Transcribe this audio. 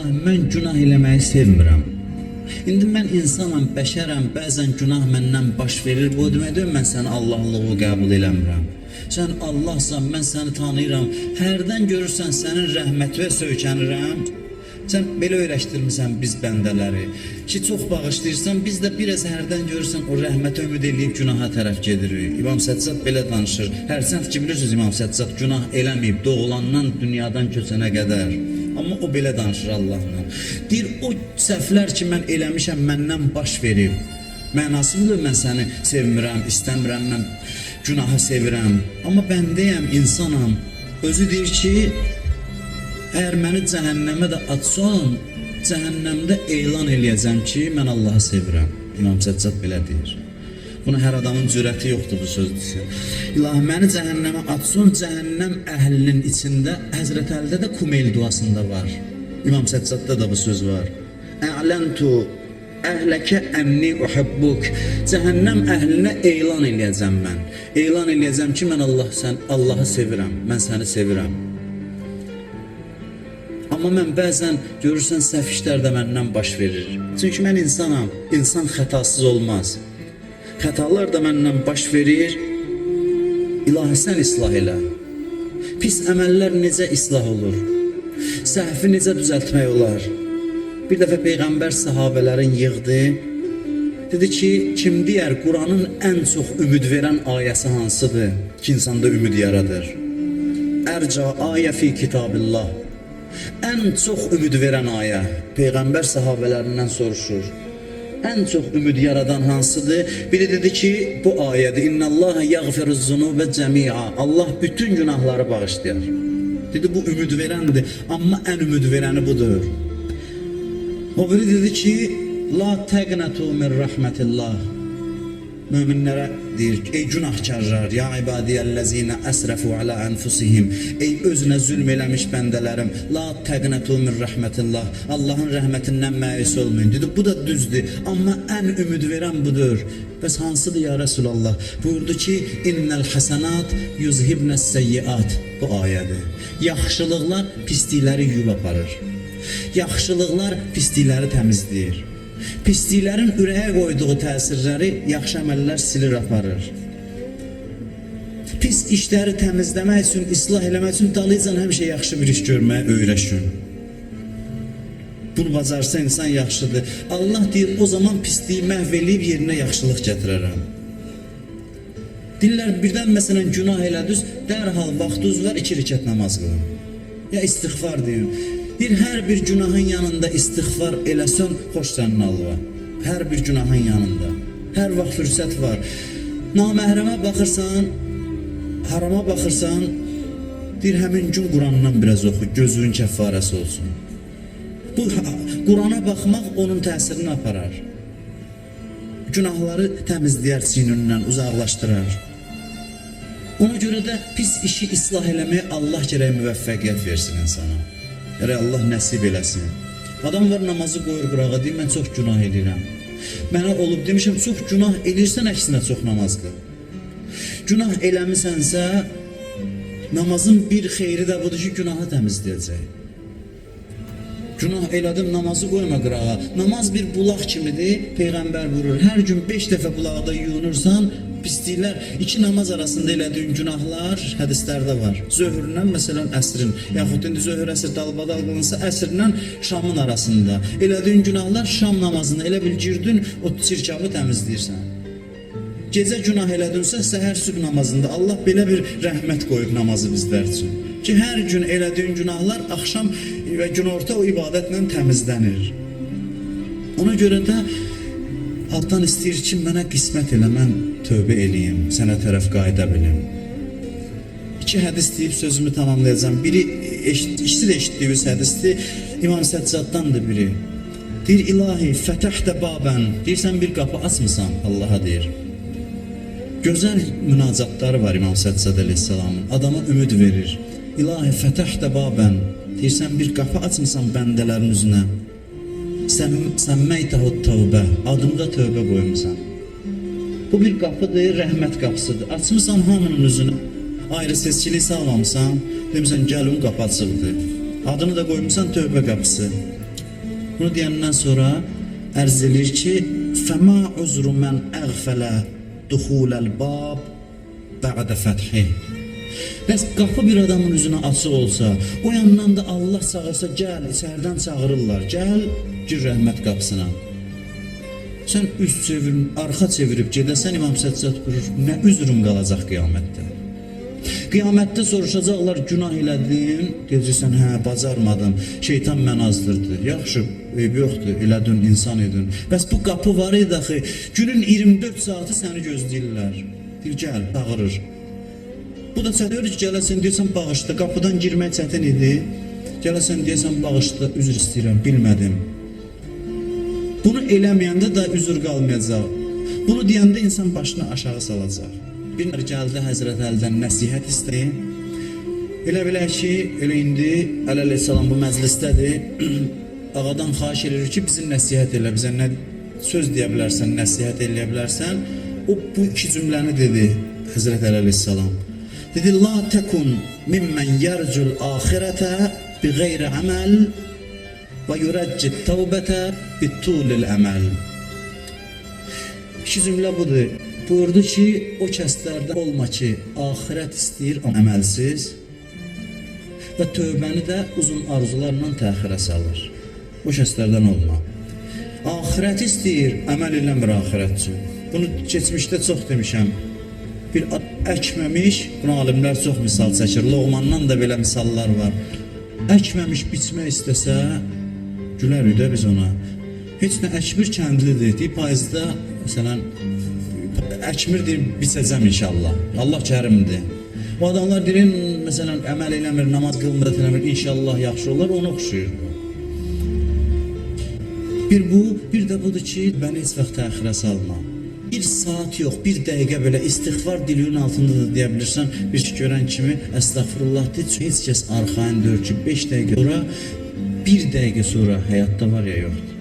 İlahi, mən günah eləməyi sevmirəm. İndi mən insanam, bəşərəm, bəzən günah məndən baş verir. Bu o demək deyil, mən səni Allahlığı qəbul eləmirəm. Sən Allahsan, mən səni tanıyıram. Hərdən görürsən sənin rəhmətinə söykənirəm. Sən belə öyrəşdirmisən biz bəndələri ki, çox bağışlayırsan, biz də biraz hərdən görürsən o rəhmətə ümid eləyib günaha tərəf gedirik. İmam Səccad belə danışır. Hərçənd ki, bilirsiniz İmam Səccad günah eləməyib doğulandan dünyadan köçənə qədər. Amma o belə danışır Allahla. Deyir, o səhvlər ki, mən eləmişəm, məndən baş verib. Mənasını da mən səni sevmirəm, istəmirəm, mən günahı sevirəm. Amma bəndəyəm, insanam. Özü deyir ki, əgər məni cəhənnəmə də atsan, cəhənnəmdə elan eləyəcəm ki, mən Allahı sevirəm. İmam Səccad belə deyir. Buna hər adamın cürəti yoxdur bu söz desin. İlahi, məni cəhənnəmə atsın, cəhənnəm əhlinin içində Həzrət Əlidə də Kumeyl duasında var. İmam Səccadda da bu söz var. A'lantu əhləkə ənni uhibbuk. Cəhənnəm əhlinə elan eləyəcəm mən. Elan eləyəcəm ki, mən Allah sən Allahı sevirəm. Mən səni sevirəm. Amma mən bəzən görürsən səhv işlər də məndən baş verir. Çünki mən insanam. İnsan xətasız olmaz. Xətalar da məndən baş verir. İlahi sən islah elə. Pis əməllər necə islah olur? Səhvi necə düzəltmək olar? Bir dəfə Peyğəmbər səhabələrin yığdı. Dedi ki, kim deyər Quranın ən çox ümid verən ayəsi hansıdır ki, insanda ümid yaradır? Ərca ayə fi kitabillah. Ən çox ümid verən ayə Peyğəmbər səhabələrindən soruşur. Ən çox ümid yaradan hansıdır? Biri dedi ki, bu ayədir. İnnallaha yaghfiru-zunubə cəmi'a. Allah bütün günahları bağışlayar. Dedi bu ümid verəndir, amma ən ümid verəni budur. O biri dedi ki, la təqnətu min rəhmətillah. Möminlərə deyir ki, ey günahkarlar, ya ibadiyəllezine əsrəfu alə ənfusihim, ey özünə zülm eləmiş bəndələrim, la təqnətu min rəhmətillah, Allahın rəhmətindən məyus olmayın. Dedi, bu da düzdür, amma ən ümid verən budur. Bəs hansıdır ya Resulallah? Buyurdu ki, innəl həsənat yuzhibnəs seyyiat. Bu ayədir. Yaxşılıqlar pislikləri yuyub aparır. Yaxşılıqlar pislikləri təmizləyir. Pisliklərin ürəyə qoyduğu təsirləri yaxşı əməllər silir aparır. Pis işləri təmizləmək üçün, islah eləmək üçün dalıcan həmişə yaxşı bir iş görməyə öyrəşin. Bunu bacarsa insan yaxşıdır. Allah deyir, o zaman pisliyi məhv eləyib yerinə yaxşılıq gətirərəm. Deyirlər, birdən məsələn günah elədiniz, dərhal vaxtınız var, 2 rükət namaz qılın. Ya istiğfar deyin. Deyir, hər bir günahın yanında istiğfar eləsən, xoş sənin Allah. Hər bir günahın yanında. Hər vaxt fürsət var. Naməhrəmə baxırsan, harama baxırsan, deyir, həmin gün Qurandan biraz oxu, gözünün kəffarəsi olsun. Bu Qurana baxmaq onun təsirini aparar. Günahları təmizləyər çiynindən, uzaqlaşdırar. Ona görə də pis işi islah eləməyə Allah gərək müvəffəqiyyət versin insana. Gərək Allah nəsib eləsin. Adam var namazı qoyur qırağa, deyir mən çox günah eləyirəm. Mənə olub demişəm çox günah eləyirsən, əksinə çox namaz qıl. Günah eləmisənsə namazın bir xeyri də budur ki, günahı təmizləyəcək. Günah elədim, namazı qoyma qırağa. Namaz bir bulaq kimidir. Peyğəmbər buyurur, hər gün 5 dəfə bulaqda yuyunursan, pisliklər iki namaz arasında elədiyin günahlar hədislərdə var. Zöhrlə məsələn əsrin, yaxud indi zöhr əsr dalbadal qılınsa əsrlə şamın arasında elədiyin günahlar şam namazında elə bil girdin o çirkabı təmizləyirsən. Gecə günah elədinsə səhər sübh namazında Allah belə bir rəhmət qoyub namazı bizlər üçün. Ki hər gün elədiyin günahlar axşam və günorta o ibadətlə təmizlənir. Ona görə də Allahdan istəyir ki, mənə qismət elə, mən tövbə eləyim, sənə tərəf qayıda bilim. İki hədis deyib sözümü tamamlayacağam. Biri, ikisi də eşitdiyimiz hədisdir. İmam Səccaddandır biri. Deyir, ilahi, fətəhtə babən. Deyirsən, bir qapı açmısan, Allaha deyir. Gözəl münacatları var İmam Səccad əleyhissalamın. Adama ümid verir. İlahi, fətəhtə babən. Deyirsən, bir qapı açmısan bəndələrin üzünə. Səmməytəhut tövbə. Adını da tövbə qoymusan. Bu bir qapıdır, rəhmət qapısıdır. Açmısan hamının üzünə. Ayrı seçkilik salmamısan. Demirsən, gəlin qapı açıqdır. Adını da qoymusan tövbə qapısı. Bunu deyəndən sonra ərz edir ki, "Fəma uzru men əğfələ duxulel bab bə'də fəthi." Bəs qapı bir adamın üzünə açıq olsa, o yandan da Allah çağırsa, gəl, içəridən çağırırlar, gəl, gir rəhmət qapısına. Sən üz çevir, arxa çevirib gedəsən, İmam Səccad buyurur, nə üzrün qalacaq qiyamətdə? Qiyamətdə soruşacaqlar, günah elədin? Deyəcəksən, hə, bacarmadım, şeytan məni azdırdı. Yaxşı, eybi yoxdur, elədin, insan idin. Bəs bu qapı var idi axı, günün 24 saatı səni gözləyirlər. Deyir, gəl, çağırır. Bu da çətin ki, gələsən, deyirsən, bağışla, qapıdan girmək çətin idi. Gələsən, deyirsən, bağışla, üzr istəyirəm, bilmədim. Bunu eləməyəndə də üzr qalmayacaq. Bunu deyəndə insan başını aşağı salacaq. Bir gəldi Həzrət Əlidən nəsihət istədi. Elə bilək ki, elə indi Əli əleyhissalam bu məclisdədir. Ağadan xahiş edir ki, bizi nəsihət elə, bizə nə söz deyə bilərsən, nəsihət eləyə bilərsən. O bu iki cümləni dedi Həzrət Əli əleyhissalam. Dedi: "La tekun mimmen yercul ahirete bi gayri amel və yurəccid tövbətə bitulil əməl." İki cümlə budur. Buyurdu ki, o kəslərdən olma ki, axirət istəyir amma əməlsiz və tövbəni də uzun arzularla təxirə salır. O kəslərdən olma. Axirət istəyir, əməl eləmir axirət üçün. Bunu keçmişdə çox demişəm. Bir əkməmiş, bunu alimlər çox misal çəkir. Loğmandan da belə misallar var. Əkməmiş biçmək istəsə, gülərik də biz ona. Heç nə əkmir, kəndlidir. Deyir, payızda məsələn əkmir, deyir, biçəcəm inşallah. Allah kərimdir. O adamlar deyir, məsələn əməl eləmir, namaz qılmır, eləmir, inşallah yaxşı olar, ona oxşayır bu. Bir bu, bir də budur ki, məni heç vaxt təxirə salma. Bir saat yox, bir dəqiqə belə istiğfar dilinin altında da deyə bilirsən, bir şey görən kimi əstəğfurullah de, çünki heç kəs arxayın deyil ki, 5 dəqiqə sonra, bir dəqiqə sonra həyatda var ya yoxdur.